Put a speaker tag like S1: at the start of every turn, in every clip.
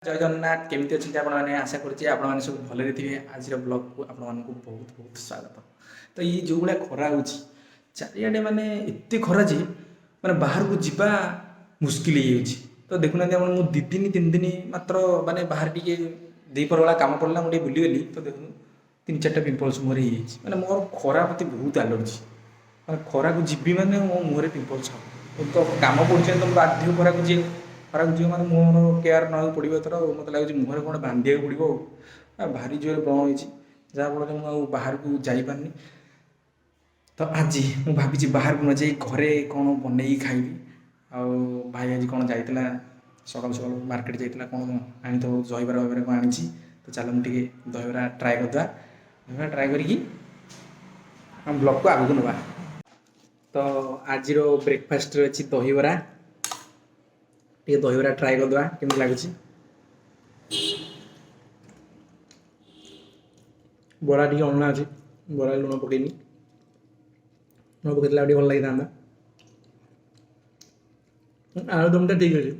S1: ଜୟ ଜଗନ୍ନାଥ। କେମିତି ଅଛନ୍ତି ଆପଣମାନେ? ଆଶା କରୁଛି ଆପଣମାନେ ସବୁ ଭଲରେ ଥିବେ। ଆଜିର ବ୍ଲଗ୍କୁ ଆପଣମାନଙ୍କୁ ବହୁତ ବହୁତ ସ୍ୱାଗତ। ତ ଏଇ ଯେଉଁ ଭଳିଆ ଖରା ହେଉଛି ଚାରିଆଡ଼େ, ମାନେ ଏତେ ଖରା ଯେ ମାନେ ବାହାରକୁ ଯିବା ମୁସ୍କିଲ ହେଇଯାଉଛି। ତ ଦେଖୁନାହାନ୍ତି ଆପଣ, ମୁଁ 2 ଦିନ 3 ଦିନ ମାତ୍ର ମାନେ ବାହାରେ ଟିକେ ଦ୍ୱିପହର ବେଳା କାମ ପଡ଼ିଲା, ମୁଁ ଟିକେ ବୁଲିଗଲି, ତ ଦେଖନ୍ତୁ 3 4ଟା ପିମ୍ପଲ୍ସ ମୁହଁରେ ହେଇଯାଇଛି। ମାନେ ମୋର ଖରା ପ୍ରତି ବହୁତ ଆଲର୍ଜି। ମାନେ ଖରାକୁ ଯିବି ମାନେ ମୋ ମୁହଁରେ ପିମ୍ପଲ୍ସ ହେବ। ତ କାମ ପଡ଼ୁଛି ତ ମୁଁ ବାଧ୍ୟ ଖରାକୁ ଯିଏ ଖରାକୁ ଯିବ, ମାନେ ମୋର କେୟାର ନେବାକୁ ପଡ଼ିବ ଏଥର। ଆଉ ମୋତେ ଲାଗୁଛି ମୁହଁରେ କ'ଣ ବାନ୍ଧିବାକୁ ପଡ଼ିବ। ଆଉ ଭାରି ଜୋରେ ବ୍ରଣ ହେଇଛି, ଯାହାଫଳରେ ମୁଁ ଆଉ ବାହାରକୁ ଯାଇପାରୁନି। ତ ଆଜି ମୁଁ ଭାବିଛି ବାହାରକୁ ନ ଯାଇ ଘରେ କ'ଣ ବନେଇକି ଖାଇବି। ଆଉ ଭାଇ ଆଜି କ'ଣ ଯାଇଥିଲା ସକାଳୁ ସକାଳୁ ମାର୍କେଟ ଯାଇଥିଲା, କ'ଣ ଆଣିଥିବ, ଦହିବରା ଫହିବରା କ'ଣ ଆଣିଛି। ତ ଚାଲ ମୁଁ ଟିକେ ଦହିବରା ଟ୍ରାଏ କରିଦେବା। ଦହିବରା ଟ୍ରାଏ କରିକି ଆମ ବ୍ଲଗ୍କୁ ଆଗକୁ ନେବା। ତ ଆଜିର ବ୍ରେକଫାଷ୍ଟରେ ଅଛି ଦହିବରା। ଟିକେ ଦହିବରା ଟ୍ରାଏ କରିଦେବା, କେମିତି ଲାଗୁଛି। ବରା ଟିକେ ଅଲଣା ଅଛି, ବରା ଲୁଣ ପକେଇନି। ଲୁଣ ପକେଇଥିଲେ ଆଉ ଟିକେ ଭଲ ଲାଗିଥାନ୍ତା। ଆଳୁଦମଟା ଠିକ୍ ଅଛି,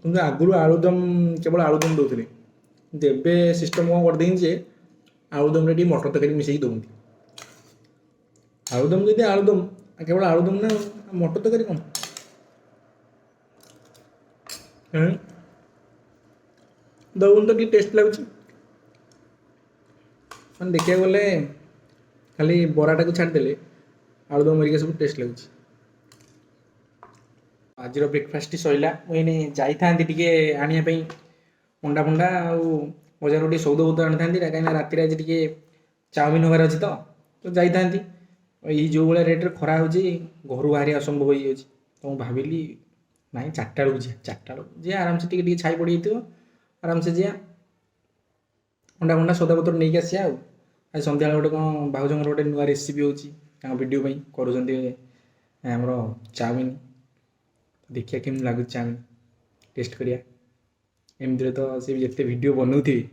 S1: କିନ୍ତୁ ଆଗରୁ ଆଳୁଦମ କେବଳ ଆଳୁଦମ ଦେଉଥିଲେ, କିନ୍ତୁ ଏବେ ସିଷ୍ଟମ୍ କ'ଣ କରିଦେଇଛି ଯେ ଆଳୁଦମରେ ଟିକେ ମଟର ତରକାରୀ ମିଶେଇକି ଦେଉଛନ୍ତି। ଆଳୁଦମ ଯଦି ଆଳୁଦମ, କେବଳ ଆଳୁଦମ ନା ମଟର ତରକାରୀ କ'ଣ ଦେଉନି ତ ଟିକେ ଟେଷ୍ଟ ଲାଗୁଛି। ମାନେ ଦେଖିବାକୁ ଗଲେ ଖାଲି ବରାଟାକୁ ଛାଡ଼ିଦେଲେ ଆଳୁଦମ ହେରିକା ସବୁ ଟେଷ୍ଟ ଲାଗୁଛି। ଆଜିର ବ୍ରେକଫାଷ୍ଟଟି ସରିଲା। ମୁଁ ଏଇନେ ଯାଇଥାନ୍ତି ଟିକେ ଆଣିବା ପାଇଁ ଅଣ୍ଡା ଫଣ୍ଡା ଆଉ ବଜାରରୁ ଟିକେ ସଉଦା ପତ୍ର ଆଣିଥାନ୍ତି, କାହିଁକିନା ରାତିରେ ଆଜି ଟିକେ ଚାଉମିନ୍ ହେବାର ଅଛି। ତ ତ ଯାଇଥାନ୍ତି। ଏଇ ଯେଉଁ ଭଳିଆ ରେଟ୍ରେ ଖରା ହେଉଛି, ଘରୁ ବାହାରିବା ଅସମ୍ଭବ ହେଇଯାଉଛି। ତ ମୁଁ ଭାବିଲି ନାଇଁ, 4ଟା ବେଳକୁ ଯିବା। 4ଟା ବେଳକୁ ଯିବା, ଆରାମସେ ଟିକେ ଟିକେ ଛାଇ ପଡ଼ିଯାଇଥିବ, ଆରାମସେ ଯିବା, ଅଣ୍ଡା ଫଣ୍ଡା ସଉଦା ପତ୍ର ନେଇକି ଆସିବା। ଆଉ ଆଜି ସନ୍ଧ୍ୟାବେଳେ ଗୋଟେ କ'ଣ ଭାଉଜଙ୍କର ଗୋଟେ ନୂଆ ରେସିପି ହେଉଛି, ତାଙ୍କ ଭିଡ଼ିଓ ପାଇଁ କରୁଛନ୍ତି ଆମର ଚାଉମିନ୍। ଦେଖିବା କେମିତି ଲାଗୁଛି ଚାଉମିନ୍, ଟେଷ୍ଟ କରିବା। ଏମିତିରେ ତ ସେ ଯେତେ ଭିଡ଼ିଓ ବନଉଥିବେ,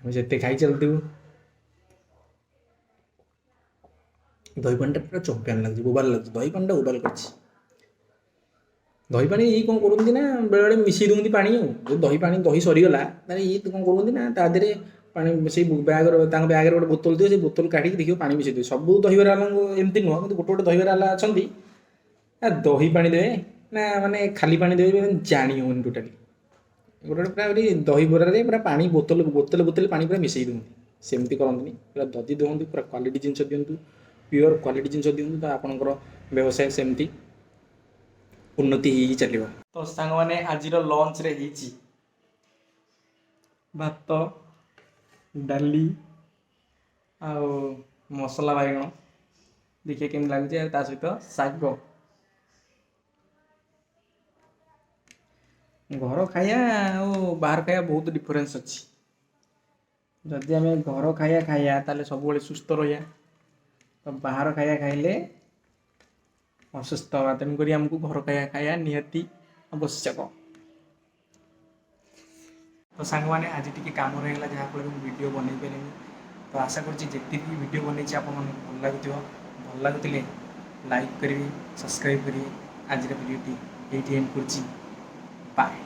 S1: ଆମେ ସେତେ ଖାଇ ଚାଲୁଥିବୁ। ଦହି ପାଣିଟା ପୁରା ଚମ୍ପିଆନ୍ ଲାଗୁଛି, ବୋବାଲ ଲାଗୁଛି। ଦହି ପାଣିଟା ବୋବାଲ କରିଛି। ଦହି ପାଣି ଇଏ କ'ଣ କରନ୍ତି ନା, ବେଳେବେଳେ ମିଶେଇ ଦେଉଛନ୍ତି ପାଣି। ଆଉ ଯଦି ଦହି ପାଣି ଦହି ସରିଗଲା, ତାହେଲେ ଇଏ କ'ଣ କରନ୍ତି ନା, ତା ଦେହରେ ପାଣି ସେଇ ବ୍ୟାଗର, ତାଙ୍କ ବ୍ୟାଗରେ ଗୋଟେ ବୋତଲ ଥିବ, ସେଇ ବୋତଲ କାଢ଼ିକି ଦେଖିବ ପାଣି ମିଶେଇ ଦେବେ। ସବୁ ଦହିବରା ବାଲାଙ୍କୁ ଏମିତି ନୁହଁ, କିନ୍ତୁ ଗୋଟେ ଗୋଟେ ଦହିବରା ବାଲା ଅଛନ୍ତି ନା ଦହି ପାଣି ଦେବେ ନା ମାନେ ଖାଲି ପାଣି ଦେବେ, ମାନେ ଜାଣି ହେଉନି ଟୋଟାଲି। ଗୋଟେ ଗୋଟେ ପୁରା ଦହିବରାରେ ପୁରା ପାଣି ବୋତଲ ବୋତଲ ବୋତଲ ପାଣି ପୁରା ମିଶେଇ ଦିଅନ୍ତି। ସେମିତି କରନ୍ତିନି, ପୁରା ଦଦି ଦିଅନ୍ତୁ, ପୁରା କ୍ୱାଲିଟି ଜିନିଷ ଦିଅନ୍ତୁ, ପିଓର କ୍ୱାଲିଟି ଜିନିଷ ଦିଅନ୍ତୁ। ତ ଆପଣଙ୍କର ବ୍ୟବସାୟ ସେମିତି ଉନ୍ନତି ହେଇ ଚାଲିବ। ତ ସାଙ୍ଗମାନେ, ଆଜିର ଲଞ୍ଚରେ ହେଇଛି ଭାତ, ଡାଲି ଆଉ ମସଲା ବାଇଗଣ। ଦେଖିବା କେମିତି ଲାଗୁଛି। ଆଉ ତା ସହିତ ଶାଗ। ଘର ଖାଇବା ଆଉ ବାହାର ଖାଇବା ବହୁତ ଡିଫରେନ୍ସ ଅଛି। ଯଦି ଆମେ ଘର ଖାଇବା ଖାଇବା, ତାହେଲେ ସବୁବେଳେ ସୁସ୍ଥ ରହିବା। ତ ବାହାର ଖାଇବା ଖାଇଲେ ଅସୁସ୍ଥ ହେବା। ତେଣୁକରି ଆମକୁ ଘର ଖାଇବା ଖାଇବା ନିହାତି ଆବଶ୍ୟକ। ତ ସାଙ୍ଗମାନେ, ଆଜି ଟିକେ କାମ ରହିଗଲା, ଯାହାଫଳରେ ମୁଁ ଭିଡ଼ିଓ ବନେଇ ପାରିଲିନି। ତ ଆଶା କରୁଛି ଯେତିକି ବି ଭିଡ଼ିଓ ବନେଇଛି ଆପଣମାନଙ୍କୁ ଭଲ ଲାଗୁଥିବ। ଭଲ ଲାଗୁଥିଲେ ଲାଇକ୍ କରିବେ, ସବସ୍କ୍ରାଇବ୍ କରିବେ। ଆଜିର ଭିଡ଼ିଓଟି ଏଇଠି ଏଣ୍ଡ କରୁଛି। ବାଏ।